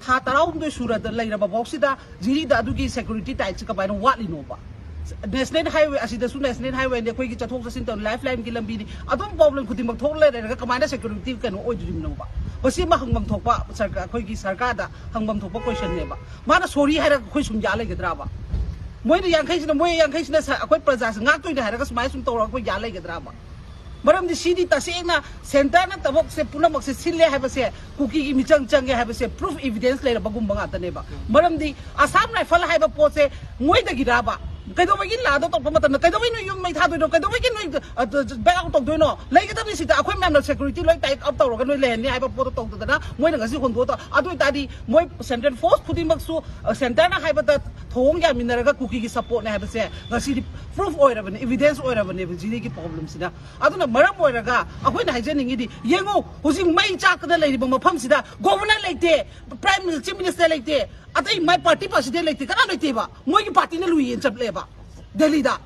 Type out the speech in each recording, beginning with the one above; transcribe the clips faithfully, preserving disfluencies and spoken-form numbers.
ꯊꯥ ꯇꯔꯥꯍꯨꯝꯗꯣꯏ ꯁꯨꯔꯗ ꯂꯩꯔꯕ ꯐꯥꯎꯁꯤꯗ ꯖꯤꯔꯤꯗ ꯑꯗꯨꯒꯤ ꯁꯦꯀ꯭ꯌꯨꯔꯤꯇꯤ ꯇꯥꯏꯠꯁꯤ ꯀꯃꯥꯏꯅ ꯋꯥꯠꯂꯤꯅꯣꯕ? ꯅꯦꯁꯅꯦꯜ ꯍꯥꯏꯋꯦ ꯑꯁꯤꯗꯁꯨ, ꯅꯦꯁꯅꯦꯜ ꯍꯥꯏꯋꯦꯅꯤ, ꯑꯩꯈꯣꯏꯒꯤ ꯆꯠꯊꯣꯛ ꯆꯠꯁꯤꯟ ꯇꯧ, ꯂꯥꯏꯐ ꯂꯥꯏꯟꯒꯤ ꯂꯝꯕꯤꯅꯤ, ꯑꯗꯨꯝ ꯄ꯭ꯔꯣꯕ꯭ꯂꯦꯝ ꯈꯨꯗꯤꯡꯃꯛ ꯊꯣꯛ ꯂꯩꯔꯒ ꯀꯃꯥꯏꯅ ꯁꯦꯀ꯭ꯌꯨꯔꯤꯇꯤ ꯀꯩꯅꯣ ꯑꯣꯏꯗꯣꯔꯤꯕꯅꯣꯕ? ꯃꯁꯤ ꯑꯃ ꯍꯪꯐꯝ ꯊꯣꯛꯄ ꯁꯔꯀꯥꯔ, ꯑꯩꯈꯣꯏꯒꯤ ꯁꯔꯀꯥꯔꯗ ꯍꯪꯐꯝ ꯊꯣꯛꯄ ꯀꯣꯏꯁꯟꯅꯦꯕ꯫ ꯃꯥꯅ ꯁꯣꯔꯤ ꯍꯥꯏꯔꯒ ꯑꯩꯈꯣꯏ ꯁꯨꯝ ꯌꯥ ꯂꯩꯒꯗ꯭ꯔꯕ? ꯃꯣꯏꯅ ꯌꯥꯡꯈꯩꯁꯤꯅ, ꯃꯣꯏ ꯌꯥꯡꯈꯩꯁꯤꯅ ꯁ-, ꯑꯩꯈꯣꯏ ꯄ꯭ꯔꯖꯥꯁꯦ ꯉꯥꯛꯇꯣꯏꯅꯦ ꯍꯥꯏꯔꯒ ꯁꯨꯃꯥꯏꯅ ꯁꯨꯝ ꯇꯧꯔꯒ ꯑꯩꯈꯣꯏ ꯌꯥ ꯂꯩꯒꯗ꯭ꯔꯕ? ꯃꯔꯝꯗꯤ ꯁꯤꯗꯤ ꯇꯁꯦꯡꯅ ꯁꯦꯟꯇꯔꯅ ꯊꯕꯛꯁꯦ ꯄꯨꯝꯅꯃꯛꯁꯦ ꯁꯤꯜꯂꯦ ꯍꯥꯏꯕꯁꯦ, ꯀꯨꯀꯤꯒꯤ ꯃꯤꯆꯪ ꯆꯪꯉꯦ ꯍꯥꯏꯕꯁꯦ ꯄ꯭ꯔꯨꯐ, ꯏꯚꯤꯗꯦꯟꯁ ꯂꯩꯔꯕꯒꯨꯝꯕ ꯉꯥꯛꯇꯅꯦꯕ꯫ ꯃꯔꯝꯗꯤ ꯑꯁꯥꯝ ꯔꯥꯏꯐꯜ ꯍꯥꯏꯕ ꯄꯣꯠꯁꯦ ꯃꯣꯏꯗꯒꯤꯔꯕ? ꯀꯩꯗꯧꯕꯒꯤ ꯂꯥꯗꯣ ꯇꯧꯔꯛꯄ ꯃꯇꯝꯗ ꯀꯩꯗꯧꯕꯩ ꯅꯣꯏ ꯌꯨꯝ ꯃꯩ ꯊꯥꯗꯣꯏꯅꯣ? ꯀꯩꯗꯧꯕꯒꯤ ꯅꯣꯏ, ꯑ, ꯕꯦꯛ ꯑꯥꯎꯠ ꯇꯧꯗꯣꯏꯅꯣ? ꯂꯩꯒꯗꯕꯅꯤ ꯁꯤꯗ꯫ ꯑꯩꯈꯣꯏ ꯃꯌꯥꯝꯅ ꯁꯦꯀ꯭ꯌꯨꯔꯤꯇꯤ ꯂꯣꯏ ꯇꯥꯏꯠ ꯑꯞ ꯇꯧꯔꯒ ꯅꯣꯏ ꯂꯩꯍꯟꯅꯤ ꯍꯥꯏꯕ ꯄꯣꯠꯇꯣ ꯇꯧꯗꯗꯅ ꯃꯣꯏꯅ ꯉꯁꯤ ꯍꯣꯟꯗꯣꯛꯑ ꯇꯧ-, ꯑꯗꯨ ꯑꯣꯏꯇꯥꯔꯗꯤ ꯃꯣꯏ ꯁꯦꯟꯇ꯭ꯔꯦꯜ ꯐꯣꯔꯁ ꯈꯨꯗꯤꯡꯃꯛꯁꯨ, ꯑ, ꯁꯦꯟꯇꯔꯅ ꯍꯥꯏꯕꯗ ꯊꯧꯑꯣꯡ ꯌꯥꯃꯤꯟꯅꯔꯒ ꯀꯨꯀꯤꯒꯤ ꯁꯄꯣꯔꯠꯅꯦ ꯍꯥꯏꯕꯁꯦ ꯉꯁꯤꯗꯤ ꯄ꯭ꯔꯨꯐ ꯑꯣꯏꯔꯕꯅꯦ, ꯏꯚꯤꯗꯦꯟꯁ ꯑꯣꯏꯔꯕꯅꯦꯕ ꯖꯤꯔꯤꯒꯤ ꯄ꯭ꯔꯣꯕ꯭ꯂꯦꯝꯁꯤꯅ꯫ ꯑꯗꯨꯅ ꯃꯔꯝ ꯑꯣꯏꯔꯒ ꯑꯩꯈꯣꯏꯅ ꯍꯥꯏꯖꯅꯤꯡꯉꯤꯗꯤ, ꯌꯦꯡꯉꯨ, ꯍꯧꯖꯤꯛ ꯃꯩ ꯆꯥꯛꯇꯅ ꯂꯩꯔꯤꯕ ꯃꯐꯝꯁꯤꯗ ꯒꯣꯚꯔꯅꯔ ꯂꯩꯇꯦ, ꯄ꯭ꯔꯥꯏꯝ ꯃꯤꯅꯤꯁꯇꯔ, ꯆꯤꯐ ꯃꯤꯅꯤꯁꯇꯔ ꯂꯩꯇꯦ, ꯑꯇꯩ ꯃꯥꯏ ꯄꯥꯔꯇꯤ ꯄ꯭ꯔꯁꯤꯗꯦꯟ ꯂꯩꯇꯦ, ꯀꯅꯥ ꯂꯩꯇꯦꯕ? ꯃꯣꯏꯒꯤ ꯄꯥꯔꯇꯤꯅ ꯂꯨꯏꯌꯦꯅ ꯆꯠꯂꯦꯕ ꯗꯦꯜꯂꯤꯗ꯫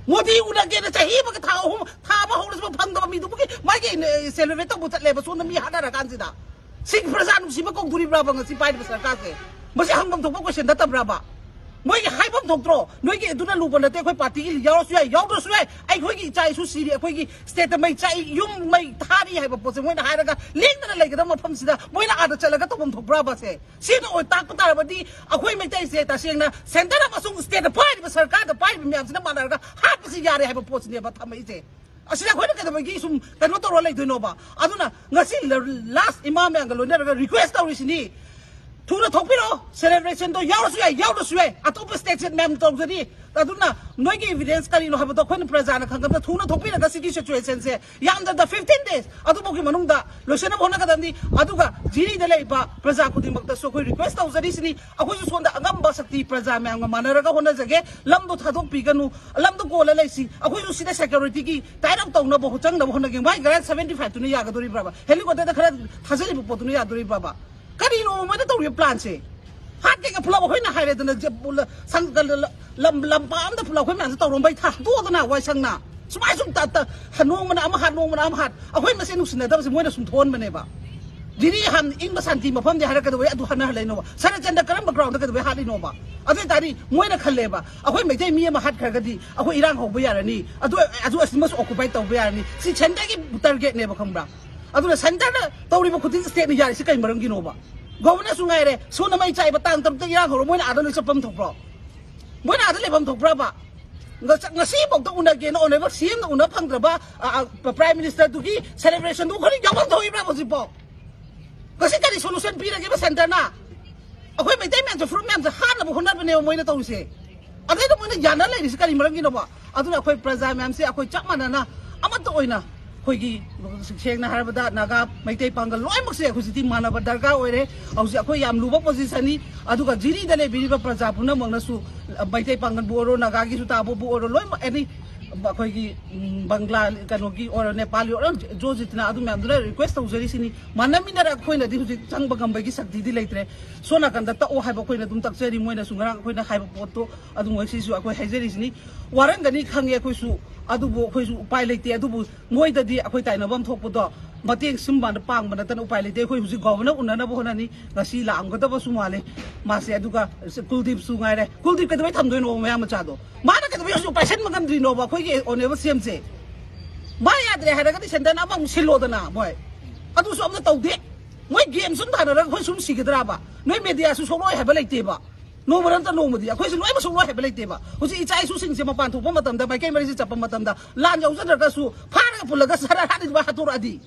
ꯃꯣꯗꯤ ꯎꯅꯒꯦꯅ ꯆꯍꯤ ꯑꯃꯒ ꯊꯥ ꯑꯍꯨꯝ, ꯊꯥ ꯑꯃ ꯍꯧꯔꯁꯤꯕ ꯐꯪꯗꯕ ꯃꯤꯗꯨꯕꯨꯒꯤ ꯃꯥꯒꯤ ꯁꯦꯂꯦꯕ꯭ꯔꯦꯠ ꯇꯧꯕ ꯆꯠꯂꯦꯕ, ꯁꯣꯝꯗ ꯃꯤ ꯍꯥꯠꯅꯔ ꯀꯥꯟꯁꯤꯗ꯫ ꯁꯤ ꯄ꯭ꯔꯖꯥ ꯅꯨꯡꯁꯤꯕ ꯀꯧꯗꯣꯔꯤꯕ꯭ꯔꯥꯕ ꯉꯁꯤ ꯄꯥꯏꯔꯤꯕ ꯁꯔꯀꯥꯔꯁꯦ? ꯃꯁꯤ ꯍꯪꯐꯝ ꯊꯣꯛꯄ ꯀꯣꯏꯁꯟ ꯅꯠꯇꯕ꯭ꯔꯥꯕ? ꯃꯣꯏꯒꯤ ꯍꯥꯏꯐꯝ ꯊꯣꯛꯇ꯭ꯔꯣ? ꯅꯣꯏꯒꯤ ꯑꯗꯨꯅ ꯂꯨꯕ ꯅꯠꯇꯦ, ꯑꯩꯈꯣꯏ ꯄꯥꯔꯇꯤꯒꯤ ꯌꯥꯎꯔꯁꯨ ꯌꯥꯏ, ꯌꯥꯎꯗ꯭ꯔꯁꯨ ꯌꯥꯏ, ꯑꯩꯈꯣꯏꯒꯤ ꯏꯆꯥ ꯏꯁꯨ ꯁꯤꯔꯤ, ꯑꯩꯈꯣꯏꯒꯤ ꯁ꯭ꯇꯦꯠꯇ ꯃꯩ ꯆꯥꯛꯏ, ꯌꯨꯝ ꯃꯩ ꯊꯥꯔꯤ ꯍꯥꯏꯕ ꯄꯣꯠꯁꯦ ꯃꯣꯏꯅ ꯍꯥꯏꯔꯒ ꯂꯦꯡꯗꯅ ꯂꯩꯒꯗꯕ ꯃꯐꯝꯁꯤꯗ ꯃꯣꯏꯅ ꯑꯥꯗ ꯆꯠꯂꯒ ꯇꯧꯐꯝ ꯊꯣꯛꯄ꯭ꯔꯥꯕ ꯁꯦ? ꯁꯤꯅ ꯑꯣꯏ ꯇꯥꯛꯄ ꯇꯥꯔꯕꯗꯤ ꯑꯩꯈꯣꯏ ꯃꯩꯇꯩꯁꯦ ꯇꯁꯦꯡꯅ ꯁꯦꯟꯇꯔ ꯑꯃꯁꯨꯡ ꯁ꯭ꯇꯦꯠꯇ ꯄꯥꯏꯔꯤꯕ ꯁꯔꯀꯥꯔꯗ ꯄꯥꯏꯔꯤꯕ ꯃꯌꯥꯝꯁꯤꯅ ꯃꯥꯟꯅꯔꯒ ꯍꯥꯠꯄꯁꯤ ꯌꯥꯔꯦ ꯍꯥꯏꯕ ꯄꯣꯠꯁꯤꯅꯦꯕ ꯊꯝꯃꯛꯏꯁꯦ꯫ ꯑꯁꯤꯗ ꯑꯩꯈꯣꯏꯅ ꯀꯩꯗꯧꯕꯒꯤ ꯁꯨꯝ ꯀꯩꯅꯣ ꯇꯧꯔ ꯂꯩꯗꯣꯏꯅꯣꯕ? ꯑꯗꯨꯅ ꯉꯁꯤ ꯂꯥꯁ ꯏꯃꯥ ꯃꯌꯥꯝꯒ ꯂꯣꯏꯅꯔꯒ ꯔꯤꯀ꯭ꯋꯦꯁ ꯇꯧꯔꯤꯁꯤꯅꯤ, ꯊꯨꯅ ꯊꯣꯛꯄꯤꯔꯛꯑꯣ꯫ ꯁꯦꯂꯦꯕ꯭ꯔꯦꯁꯟꯗꯣ ꯌꯥꯎꯔꯁꯨ ꯌꯥꯏ, ꯌꯥꯎꯗ꯭ꯔꯁꯨ ꯌꯥꯏ, ꯑꯇꯣꯞꯄ ꯁ꯭ꯇꯦꯠꯁꯦ ꯃꯌꯥꯝ ꯇꯧꯖꯔꯤ꯫ ꯑꯗꯨꯅ ꯅꯣꯏꯒꯤ ꯏꯚꯤꯗꯦꯟꯁ ꯀꯔꯤꯅꯣ ꯍꯥꯏꯕꯗꯣ ꯑꯩꯈꯣꯏꯅ ꯄ꯭ꯔꯖꯥꯅ ꯈꯪꯒꯗꯕ, ꯊꯨꯅ ꯊꯣꯛꯄꯤꯔꯒ ꯁꯤꯒꯤ ꯁꯤꯆꯨꯋꯦꯁꯟꯁꯦ ꯌꯥꯝꯗ꯭ꯔꯕꯗ ꯐꯤꯐꯇꯤꯟ ꯗꯦꯖ ꯑꯗꯨꯐꯥꯎꯒꯤ ꯃꯅꯨꯡꯗ ꯂꯣꯏꯁꯤꯟꯅꯕ ꯍꯣꯠꯅꯒꯗꯕꯅꯤ꯫ ꯑꯗꯨꯒ ꯖꯤꯔꯤꯗ ꯂꯩꯔꯤꯕ ꯄ꯭ꯔꯖꯥ ꯈꯨꯗꯤꯡꯃꯛꯇꯁꯨ ꯑꯩꯈꯣꯏ ꯔꯤꯀ꯭ꯋꯦꯁ ꯇꯧꯖꯔꯤꯁꯤꯅꯤ꯫ ꯑꯩꯈꯣꯏꯁꯨ ꯁꯣꯝꯗ ꯑꯉꯝꯕ ꯁꯛꯇꯤ ꯄ꯭ꯔꯖꯥ ꯃꯌꯥꯝꯒ ꯃꯥꯟꯅꯔꯒ ꯍꯣꯠꯅꯖꯒꯦ꯫ ꯂꯝꯗꯣ ꯊꯥꯗꯣꯛꯄꯤꯒꯅꯨ, ꯂꯝꯗꯣ ꯀꯣꯜꯂ ꯂꯩꯁꯤ꯫ ꯑꯩꯈꯣꯏꯁꯨ ꯁꯤꯗ ꯁꯦꯀ꯭ꯌꯨꯔꯤꯇꯤꯒꯤ ꯇꯥꯏꯠ ꯑꯞ ꯇꯧꯅꯕ ꯍꯣ-, ꯆꯪꯅꯕ ꯍꯣꯠꯅꯒꯦ꯫ ꯃꯥꯏ ꯒ꯭ꯔꯥꯟ ꯁꯚꯦꯟꯇꯤ ꯐꯥꯏꯚꯇꯨꯅ ꯌꯥꯒꯗꯣꯔꯤꯕ꯭ꯔꯕ? ꯍꯦꯂꯤꯀꯣꯞꯇꯔꯗ ꯈꯔ ꯊꯥꯖꯤꯜꯂꯤꯕ ꯄꯣꯠꯇꯨꯅ ꯌꯥꯗꯣꯔꯤꯕ꯭ꯔꯕ? ꯀꯔꯤꯅꯣ ꯃꯣꯏꯅ ꯇꯧꯔꯤꯕ ꯄ꯭ꯂꯥꯟꯁꯦ? ꯍꯥꯠꯀꯦꯒ ꯄꯨꯂꯞ ꯑꯩꯈꯣꯏꯅ ꯍꯥꯏꯔꯦꯗꯅ, ꯖ-, ꯄꯨꯂ-, ꯁꯪ-, ꯀ-, ꯂ-, ꯂꯝ, ꯂꯝꯄꯥꯛ ꯑꯝꯗ ꯄꯨꯂꯞ ꯑꯩꯈꯣꯏ ꯃꯌꯥꯝꯁꯦ ꯇꯧꯔꯝꯕꯩ ꯊꯥꯗꯣꯛꯑꯗꯅ ꯋꯥꯏꯁꯪꯅ꯫ ꯁꯨꯃꯥꯏ ꯁꯨꯝ ꯇ-, ꯇ-, ꯍ-, ꯅꯣꯡꯃꯅ ꯑꯃ ꯍꯥꯠ, ꯅꯣꯡꯃꯅ ꯑꯃ ꯍꯥꯠ꯫ ꯑꯩꯈꯣꯏ ꯃꯁꯦꯟ ꯅꯨꯡꯁꯤꯅꯗꯕꯁꯦ ꯃꯣꯏꯅ ꯁꯨꯝ ꯊꯣꯛꯍꯟꯕꯅꯦꯕ꯫ ꯖꯤꯔꯤ ꯍꯥꯟꯅ ꯏꯪꯕ ꯁꯥꯟꯇꯤ ꯃꯐꯝꯗꯤ ꯍꯥꯏꯔꯛꯀꯗꯧꯕꯩ ꯑꯗꯨ ꯍꯟꯅꯍꯜꯂꯤꯅꯣꯕ? ꯁꯔꯠꯆꯟꯗ꯭ꯔ ꯀꯔꯝꯕ ꯒ꯭ꯔꯥꯎꯟꯗ ꯀꯩꯗꯧꯕꯩ ꯍꯥꯠꯂꯤꯅꯣꯕ? ꯑꯗꯨ ꯑꯣꯏꯇꯥꯔꯗꯤ ꯃꯣꯏꯅ ꯈꯜꯂꯦꯕ, ꯑꯩꯈꯣꯏ ꯃꯩꯇꯩ ꯃꯤ ꯑꯃ ꯍꯥꯠꯈ꯭ꯔꯒꯗꯤ ꯑꯩꯈꯣꯏ ꯏꯔꯥꯡ ꯍꯧꯕ ꯌꯥꯔꯅꯤ, ꯑꯗꯨ ꯑꯗꯨ ꯑꯁꯤꯃꯁꯨ ꯑꯣꯀꯨꯄꯥꯏ ꯇꯧꯕ ꯌꯥꯔꯅꯤ꯫ ꯁꯤ ꯁꯦꯟꯇꯔꯒꯤ ꯇꯥꯔꯒꯦꯠꯅꯦꯕ, ꯈꯪꯕ꯭ꯔꯥ? ꯑꯗꯨꯅ ꯁꯦꯟꯇꯔꯗ ꯇꯧꯔꯤꯕ ꯈꯨꯗꯤꯡ ꯁ꯭ꯇꯦꯠꯅ ꯌꯥꯔꯤꯁꯤ ꯀꯩ ꯃꯔꯝꯒꯤꯅꯣꯕ? ꯒꯣꯕꯔꯅꯔꯁꯨ ꯉꯥꯏꯔꯦ, ꯁꯣꯟꯅ ꯃꯩ ꯆꯥꯏꯕ, ꯇꯥꯡ ꯇꯔꯨꯛꯇ ꯏꯔꯥꯡ ꯍꯧꯔ ꯃꯣꯏꯅ ꯑꯥꯗ ꯂꯣꯏ ꯆꯠꯐꯝ ꯊꯣꯛꯄ꯭ꯔꯣ? ꯃꯣꯏꯅ ꯑꯥꯗ ꯂꯩꯐꯝ ꯊꯣꯛꯄ꯭ꯔꯕ? ꯉꯁ-, ꯉꯁꯤꯐꯥꯎꯗ ꯎꯅꯒꯦꯅ ꯑꯣꯅꯔꯦꯕꯜ ꯁꯤ ꯑꯦꯝꯅ ꯎꯅ ꯐꯪꯗ꯭ꯔꯕ, ꯑ, ꯑ, ꯄ꯭ꯔꯥꯏꯝ ꯃꯤꯅꯤꯁꯇꯔꯗꯨꯒꯤ ꯁꯦꯂꯦꯕ꯭ꯔꯦꯁꯟꯗꯨ ꯑꯩꯈꯣꯏꯅ ꯌꯥꯎꯐꯝ ꯊꯣꯛꯏꯕ꯭ꯔꯥ ꯍꯧꯖꯤꯛꯐꯥꯎ? ꯉꯁꯤ ꯀꯔꯤ ꯁꯣꯂꯨꯁꯟ ꯄꯤꯔꯒꯦꯕ ꯁꯦꯟꯇꯔꯅ? ꯑꯩꯈꯣꯏ ꯃꯩꯇꯩ ꯃꯌꯥꯝꯁꯦ, ꯐꯨꯔꯨꯞ ꯃꯌꯥꯝꯁꯦ ꯍꯥꯠꯅꯕ ꯍꯣꯠꯅꯕꯅꯦꯕ ꯃꯣꯏꯅ ꯇꯧꯔꯤꯁꯦ꯫ ꯑꯗꯩꯗ ꯃꯣꯏꯅ ꯌꯥꯅ ꯂꯩꯔꯤꯁꯦ ꯀꯔꯤ ꯃꯔꯝꯒꯤꯅꯣꯕ? ꯑꯗꯨꯅ ꯑꯩꯈꯣꯏ ꯄ꯭ꯔꯖꯥ ꯃꯌꯥꯝꯁꯦ ꯑꯩꯈꯣꯏ ꯆꯞ ꯃꯥꯟꯅꯅ ꯑꯃꯠꯇ ꯑꯣꯏꯅ ꯑꯩꯈꯣꯏꯒꯤ, ꯁꯦꯡꯅ ꯍꯥꯏꯔꯕꯗ, ꯅꯥꯒꯥ, ꯃꯩꯇꯩ, ꯄꯥꯡꯒꯜ ꯂꯣꯏꯅꯃꯛꯁꯦ ꯍꯧꯖꯤꯛꯇꯤ ꯃꯥꯟꯅꯕ ꯗꯔꯀꯥꯔ ꯑꯣꯏꯔꯦ꯫ ꯍꯧꯖꯤꯛ ꯑꯩꯈꯣꯏ ꯌꯥꯝ ꯂꯨꯕ ꯄꯣꯖꯤꯁꯟꯅꯤ꯫ ꯑꯗꯨꯒ ꯖꯤꯔꯤꯗ ꯂꯩꯕꯤꯔꯤꯕ ꯄ꯭ꯔꯖꯥ ꯄꯨꯝꯅꯃꯛꯅꯁꯨ, ꯃꯩꯇꯩ ꯄꯥꯡꯒꯜꯕꯨ ꯑꯣꯏꯔꯣ, ꯅꯥꯒꯥꯒꯤꯁꯨ ꯇꯥꯕꯕꯨ ꯑꯣꯏꯔꯣ, ꯂꯣꯏꯅꯃꯛ ꯑꯦꯅꯤ ꯑꯩꯈꯣꯏꯒꯤ, ꯎꯝ, ꯕꯪꯒ꯭ꯂꯥ, ꯀꯩꯅꯣꯒꯤ ꯑꯣꯏꯔꯣ, ꯅꯦꯄꯥꯂꯤ ꯑꯣꯏꯔꯣ, ꯖꯣ ꯖꯤꯇꯅ ꯑꯗꯨ ꯃꯌꯥꯝꯗꯨꯅ ꯔꯤꯀ꯭ꯋꯦꯁ ꯇꯧꯖꯔꯤꯁꯤꯅꯤ꯫ ꯃꯥꯟꯅꯃꯤꯟꯅꯔ ꯑꯩꯈꯣꯏꯅꯗꯤ ꯍꯧꯖꯤꯛ ꯆꯪꯕ ꯉꯝꯕꯒꯤ ꯁꯛꯇꯤꯗꯤ ꯂꯩꯇ꯭ꯔꯦ꯫ ꯁꯣꯝ ꯅꯥꯀꯟꯗ ꯇꯛꯑꯣ ꯍꯥꯏꯕ ꯑꯩꯈꯣꯏꯅ ꯑꯗꯨꯝ ꯇꯛꯆꯔꯤ꯫ ꯃꯣꯏꯅꯁꯨ ꯉꯔꯥꯡ ꯑꯩꯈꯣꯏꯅ ꯍꯥꯏꯕ ꯄꯣꯠꯇꯣ ꯑꯗꯨꯝ ꯉꯁꯤꯁꯨ ꯑꯩꯈꯣꯏ ꯍꯥꯏꯖꯔꯤꯁꯤꯅꯤ꯫ ꯋꯥꯔꯝꯒꯅꯤ ꯈꯪꯉꯦ ꯑꯩꯈꯣꯏꯁꯨ, ꯑꯗꯨꯕꯨ ꯑꯩꯈꯣꯏꯁꯨ ꯎꯄꯥꯏ ꯂꯩꯇꯦ꯫ ꯑꯗꯨꯕꯨ ꯃꯣꯏꯗꯗꯤ ꯑꯩꯈꯣꯏ ꯇꯥꯏꯅꯐꯝ ꯊꯣꯛꯄꯗꯣ ꯃꯇꯦꯡ ꯁꯨꯝꯕꯅ ꯄꯥꯡꯕ ꯅꯠꯇꯅ ꯎꯄꯥꯏ ꯂꯩꯇꯦ꯫ ꯑꯩꯈꯣꯏ ꯍꯧꯖꯤꯛ ꯒꯣꯕꯔꯅꯔ ꯎꯅꯅꯕ ꯍꯣꯠꯅꯅꯤ꯫ ꯉꯁꯤ ꯂꯥꯛꯑꯝꯒꯗꯕꯁꯨ ꯃꯥꯜꯂꯦ ꯃꯥꯁꯦ꯫ ꯑꯗꯨꯒ ꯀꯨꯜꯗꯤꯞꯁꯨ ꯉꯥꯏꯔꯦ꯫ ꯀꯨꯜꯗꯤꯞ ꯀꯩꯗꯧꯕꯩ ꯊꯝꯗꯣꯏꯅꯣ ꯃꯌꯥꯝ ꯃꯆꯥꯗꯣ? ꯃꯥꯅ ꯀꯩꯗꯧꯕꯩ ꯍꯧꯖꯤꯛ ꯄꯥꯏꯁꯟꯕ ꯉꯝꯗ꯭ꯔꯤꯅꯣꯕ ꯑꯩꯈꯣꯏꯒꯤ ꯑꯣꯅꯔꯦꯕꯜ ꯁꯤ ꯑꯦꯝꯁꯦ? ꯃꯥ ꯌꯥꯗ꯭ꯔꯦ ꯍꯥꯏꯔꯒꯗꯤ ꯁꯦꯟꯇꯔꯅ ꯑꯃꯃꯨꯛ ꯁꯤꯜꯂꯣꯗꯅ ꯃꯣꯏ꯫ ꯑꯗꯨꯁꯨ ꯑꯝꯇ ꯇꯧꯗꯦ꯫ ꯃꯣꯏ ꯒꯦꯝ ꯁꯨꯝ ꯊꯥꯅꯔꯒ ꯑꯩꯈꯣꯏ ꯁꯨꯝ ꯁꯤꯒꯗ꯭ꯔꯕ? ꯅꯣꯏ ꯃꯦꯗꯤꯌꯥꯁꯨ ꯁꯣꯛꯂꯣꯏ ꯍꯥꯏꯕ ꯂꯩꯇꯦꯕ꯫ ꯅꯣꯡꯃ ꯅꯠꯇ꯭ꯔ ꯅꯣꯡꯃꯗꯤ ꯑꯩꯈꯣꯏꯁꯨ ꯂꯣꯏꯅꯃꯛ ꯁꯣꯛꯂꯣꯏ ꯍꯥꯏꯕ ꯂꯩꯇꯦꯕ꯫ ꯍꯧꯖꯤꯛ ꯏꯆꯥ ꯏꯁꯨꯁꯤꯡꯁꯦ ꯃꯄꯥꯟ ꯊꯣꯛꯄ ꯃꯇꯝꯗ, ꯃꯥꯏꯀꯩ ꯃꯔꯤꯁꯦ ꯆꯠꯄ ꯃꯇꯝꯗ ꯂꯥꯟ ꯌꯥꯎꯖꯗ꯭ꯔꯒꯁꯨ ꯐꯥꯔꯒ ꯄꯨꯜꯂꯒ ꯁꯔ ꯍꯥꯠꯂꯤꯗꯨꯃꯥꯏ ꯍꯥꯠꯇꯣꯔꯛꯑꯗꯤ?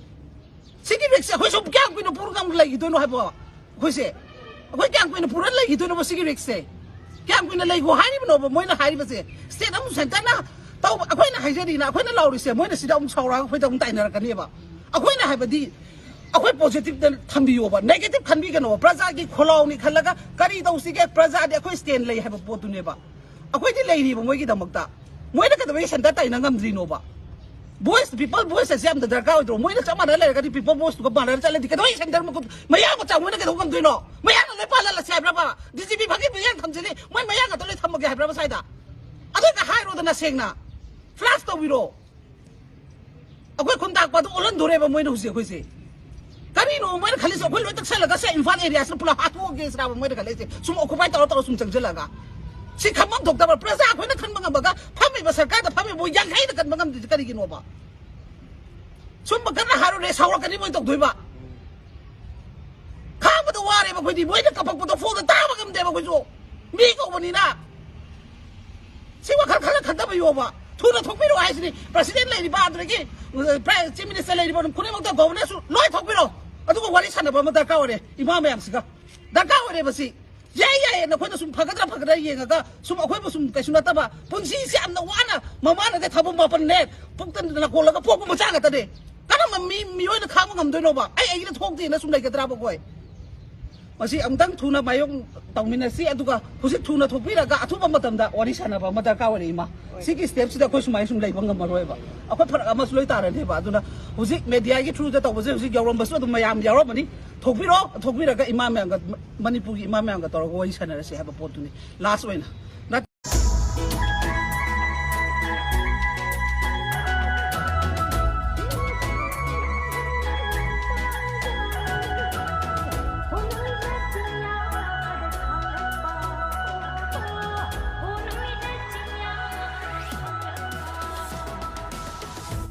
ꯁꯤꯒꯤ ꯔꯤꯛꯁꯁꯦ ꯑꯩꯈꯣꯏ ꯁꯨꯝ ꯀꯌꯥꯝ ꯀꯨꯏꯅ ꯄꯨꯔꯒ ꯑꯃꯨꯛ ꯂꯩꯈꯤꯗꯣꯏꯅꯣ ꯍꯥꯏꯕ? ꯑꯩꯈꯣꯏꯁꯦ, ꯑꯩꯈꯣꯏ ꯀꯌꯥꯝ ꯀꯨꯏꯅ ꯄꯨꯔ ꯂꯩꯈꯤꯗꯣꯏꯅꯣꯕ ꯁꯤꯒꯤ ꯔꯤꯛꯁꯁꯦ? ꯀꯌꯥꯝ ꯀꯨꯏꯅ ꯂꯩꯈꯣ ꯍꯥꯏꯔꯤꯕꯅꯣꯕ ꯃꯣꯏꯅ ꯍꯥꯏꯔꯤꯕꯁꯦ? ꯁ꯭ꯇꯦꯠ ꯑꯃꯨꯛ ꯁꯦꯟꯇꯔꯅ ꯇꯧꯕ, ꯑꯩꯈꯣꯏꯅ ꯍꯥꯏꯖꯔꯤꯅ, ꯑꯩꯈꯣꯏꯅ ꯂꯥꯎꯔꯤꯁꯦ, ꯃꯣꯏꯅ ꯁꯤꯗ ꯑꯃꯨꯛ ꯁꯥꯎꯔꯛꯑꯒ ꯑꯩꯈꯣꯏꯗ ꯑꯃꯨꯛ ꯇꯥꯏꯅꯔꯛꯀꯅꯦꯕ꯫ ꯑꯩꯈꯣꯏꯅ ꯍꯥꯏꯕꯗꯤ ꯑꯩꯈꯣꯏ ꯄꯣꯖꯤꯇꯤꯚꯇ ꯊꯝꯕꯤꯌꯣꯕ, ꯅꯦꯒꯦꯇꯤꯚ ꯈꯟꯕꯤꯒꯅꯣꯕ꯫ ꯄ꯭ꯔꯖꯥꯒꯤ ꯈꯣꯜꯂꯥꯎꯅꯤ ꯈꯜꯂꯒ ꯀꯔꯤ ꯇꯧꯁꯤꯒꯦ? ꯄ꯭ꯔꯖꯥꯗꯤ ꯑꯩꯈꯣꯏ ꯁ꯭ꯇꯦꯟ ꯂꯩ ꯍꯥꯏꯕ ꯄꯣꯠꯇꯨꯅꯦꯕ꯫ ꯑꯩꯈꯣꯏꯗꯤ ꯂꯩꯔꯤꯕ ꯃꯣꯏꯒꯤꯗꯃꯛꯇ꯫ ꯃꯣꯏꯅ ꯀꯩꯗꯧꯕꯩ ꯁꯦꯟꯇꯔ ꯇꯥꯏꯅ ꯉꯝꯗ꯭ꯔꯤꯅꯣꯕ? ꯚꯣꯏꯁ, ꯄꯤꯄꯜ ꯚꯣꯏꯁ ꯑꯁꯤ ꯌꯥꯝꯅ ꯗꯔꯀꯥꯔ ꯑꯣꯏꯗ꯭ꯔꯣ? ꯃꯣꯏꯅ ꯆꯞ ꯃꯥꯟꯅ ꯂꯩꯔꯒꯗꯤ ꯄꯤꯄꯜ ꯚꯣꯏꯁꯇꯨꯒ ꯃꯥꯟꯅꯔ ꯆꯠꯂꯗꯤ ꯀꯩꯗꯧꯕꯩ ꯁꯦꯟꯇꯔ ꯃꯈꯨꯠ ꯃꯌꯥꯡ ꯃꯆꯥ ꯃꯣꯏꯅ ꯀꯩꯗꯧ ꯉꯝꯗꯣꯏꯅꯣ? ꯃꯌꯥꯡꯅ ꯂꯣꯏ ꯄꯥꯜꯍꯜꯂꯁꯦ ꯍꯥꯏꯕ꯭ꯔꯕ? ꯗꯤ ꯖꯤ ꯄꯤ ꯐꯪꯉꯤ ꯃꯌꯥꯡ ꯊꯝꯖꯤꯜꯂꯤ, ꯃꯣꯏ ꯃꯌꯥꯡ ꯉꯥꯛꯇ ꯂꯣꯏ ꯊꯝꯃꯒꯦ ꯍꯥꯏꯕ꯭ꯔꯕ ꯁ꯭ꯋꯥꯏꯗ? ꯑꯗꯨꯒ ꯍꯥꯏꯔꯣꯗꯅ ꯁꯦꯡꯅ, ꯐ꯭ꯂꯥꯁ ꯇꯧꯕꯤꯔꯣ꯫ ꯑꯩꯈꯣꯏ ꯈꯨꯟꯇꯥꯛꯄ ꯑꯗꯨ ꯑꯣꯜꯍꯟꯗꯣꯔꯦꯕ ꯃꯣꯏꯅ ꯍꯧꯖꯤꯛ ꯑꯩꯈꯣꯏꯁꯦ꯫ ꯀꯔꯤꯅꯣ ꯃꯣꯏꯅ ꯈꯜꯂꯤꯁꯦ? ꯑꯩꯈꯣꯏ ꯂꯣꯏ ꯇꯛꯁꯜꯂꯒ ꯁꯦ ꯏꯝꯐꯥꯜ ꯑꯦꯔꯤꯌꯥꯁꯤꯗ ꯄꯨꯂꯞ ꯍꯥꯠꯇꯣꯛꯑꯒꯦ ꯁꯤꯔꯥꯕ ꯃꯣꯏꯅ ꯈꯜꯂꯤꯁꯦ? ꯁꯨꯝ ꯑꯣꯀꯨꯄꯥꯏ ꯇꯧꯔ ꯇꯧꯔ ꯁꯨꯝ ꯆꯪꯁꯤꯜꯂꯒ ꯁꯤ ꯈꯟꯐꯝ ꯊꯣꯛꯇꯕ꯭ꯔꯥ? ꯄ꯭ꯔꯖꯥ ꯑꯩꯈꯣꯏꯅ ꯈꯟꯕ ꯉꯝꯕꯒ ꯐꯝꯃꯤꯕ ꯁꯔꯀꯥꯔꯗ ꯐꯝꯃꯤꯕ ꯌꯥꯡꯈꯩꯅ ꯈꯟꯕ ꯉꯝꯗ꯭ꯔꯤꯁꯦ ꯀꯔꯤꯒꯤꯅꯣꯕ? ꯁꯨꯝꯕ ꯀꯟꯅ ꯍꯥꯏꯔꯨꯔꯦ, ꯁꯥꯎꯔꯛꯀꯅꯤ ꯃꯣꯏ ꯇꯧꯗꯣꯏꯕ꯫ ꯈꯥꯡꯕꯗ ꯋꯥꯔꯦꯕ ꯑꯩꯈꯣꯏꯗꯤ, ꯃꯣꯏꯅ ꯀꯞꯄꯛꯄꯗꯣ ꯐꯣꯟꯗ ꯇꯥꯕ ꯉꯝꯗꯦꯕ ꯑꯩꯈꯣꯏꯁꯨ꯫ ꯃꯤ ꯀꯧꯕꯅꯤꯅ ꯁꯤ ꯋꯥꯈꯜ ꯈꯜꯂ ꯈꯟꯊꯕ ꯌꯣꯕ꯫ ꯊꯨꯅ ꯊꯣꯛꯄꯤꯔꯛꯑꯣ ꯍꯥꯏꯁꯤꯅꯤ꯫ ꯄ꯭ꯔꯁꯤꯗꯦꯟ ꯂꯩꯔꯤꯕ, ꯑꯗꯨꯗꯒꯤ ꯄ꯭ꯔꯥꯏꯝ ꯆꯤꯐ ꯃꯤꯅꯤꯁꯇꯔ ꯂꯩꯔꯤꯕ ꯈꯨꯗꯤꯡꯃꯛꯇ ꯒꯣꯚꯔꯅꯔꯁꯨ ꯂꯣꯏ ꯊꯣꯛꯄꯤꯔꯛꯑꯣ꯫ ꯑꯗꯨꯒ ꯋꯥꯔꯤ ꯁꯥꯟꯅꯕ ꯑꯃ ꯗꯔꯀꯥꯔ ꯑꯣꯏꯔꯦ ꯏꯃꯥ ꯃꯌꯥꯝꯁꯤꯒ꯫ ꯗꯔꯀꯥꯔ ꯑꯣꯏꯔꯦꯕ ꯁꯤ꯫ ꯌꯥꯏ ꯌꯥꯏꯌꯦ, ꯅꯈꯣꯏꯅ ꯁꯨꯝ ꯐꯒꯗ꯭ꯔꯥ ꯐꯒꯗ꯭ꯔꯥ ꯌꯦꯡꯉꯒ ꯁꯨꯝ ꯑꯩꯈꯣꯏꯕꯨ ꯁꯨꯝ ꯀꯩꯁꯨ ꯅꯠꯇꯕ ꯄꯨꯟꯁꯤꯁꯤ ꯌꯥꯝꯅ ꯋꯥꯅ ꯃꯃꯥꯅꯗꯤ ꯊꯥꯕꯨꯡ ꯃꯥꯄꯟꯅꯦ ꯄꯨꯛꯇ ꯅꯥꯀꯣꯜꯂꯒ ꯄꯣꯛꯄ ꯃꯆꯥ ꯉꯥꯛꯇꯅꯦ꯫ ꯀꯔꯝꯕ ꯃꯤ, ꯃꯤꯑꯣꯏꯅ ꯈꯥꯡꯕ ꯉꯝꯗꯣꯏꯅꯣꯕ? ꯑꯩ ꯑꯩꯒꯤꯗ ꯊꯣꯛꯇꯦꯅ ꯁꯨꯝ ꯂꯩꯒꯗ꯭ꯔꯥꯕ ꯑꯩꯈꯣꯏ? ꯃꯁꯤ ꯑꯃꯨꯛꯇꯪ ꯊꯨꯅ ꯃꯥꯌꯣꯛ ꯇꯧꯃꯤꯟꯅꯁꯤ, ꯑꯗꯨꯒ ꯍꯧꯖꯤꯛ ꯊꯨꯅ ꯊꯣꯛꯄꯤꯔꯒ ꯑꯊꯨꯕ ꯃꯇꯝꯗ ꯋꯥꯔꯤ ꯁꯥꯟꯅꯕ ꯑꯃ ꯗꯔꯀꯥꯔ ꯑꯣꯏꯔꯦ ꯏꯃꯥ꯫ ꯁꯤꯒꯤ ꯁ꯭ꯇꯦꯞꯁꯤꯗ ꯑꯩꯈꯣꯏ ꯁꯨꯃꯥꯏꯅ ꯁꯨꯝ ꯂꯩꯕ ꯉꯝꯃꯔꯣꯏꯕ꯫ ꯑꯩꯈꯣꯏ ꯐꯔꯛ ꯑꯃꯁꯨ ꯂꯣꯏ ꯇꯥꯔꯅꯦꯕ꯫ ꯑꯗꯨꯅ ꯍꯧꯖꯤꯛ ꯃꯦꯗꯤꯌꯥꯒꯤ ꯊ꯭ꯔꯨꯗ ꯇꯧꯕꯁꯦ ꯍꯧꯖꯤꯛ ꯌꯧꯔꯝꯕꯁꯨ ꯑꯗꯨꯝ ꯃꯌꯥꯝ ꯌꯥꯎꯔꯝꯃꯅꯤ꯫ ꯊꯣꯛꯄꯤꯔꯣ, ꯊꯣꯛꯄꯤꯔꯒ ꯏꯃꯥ ꯃꯌꯥꯝꯒ, ꯃꯅꯤꯄꯨꯔꯒꯤ ꯏꯃꯥ ꯃꯌꯥꯝꯒ ꯇꯧꯔꯒ ꯋꯥꯔꯤ ꯁꯥꯟꯅꯔꯁꯦ ꯍꯥꯏꯕ ꯄꯣꯠꯇꯨꯅꯤ ꯂꯥꯁ ꯑꯣꯏꯅ꯫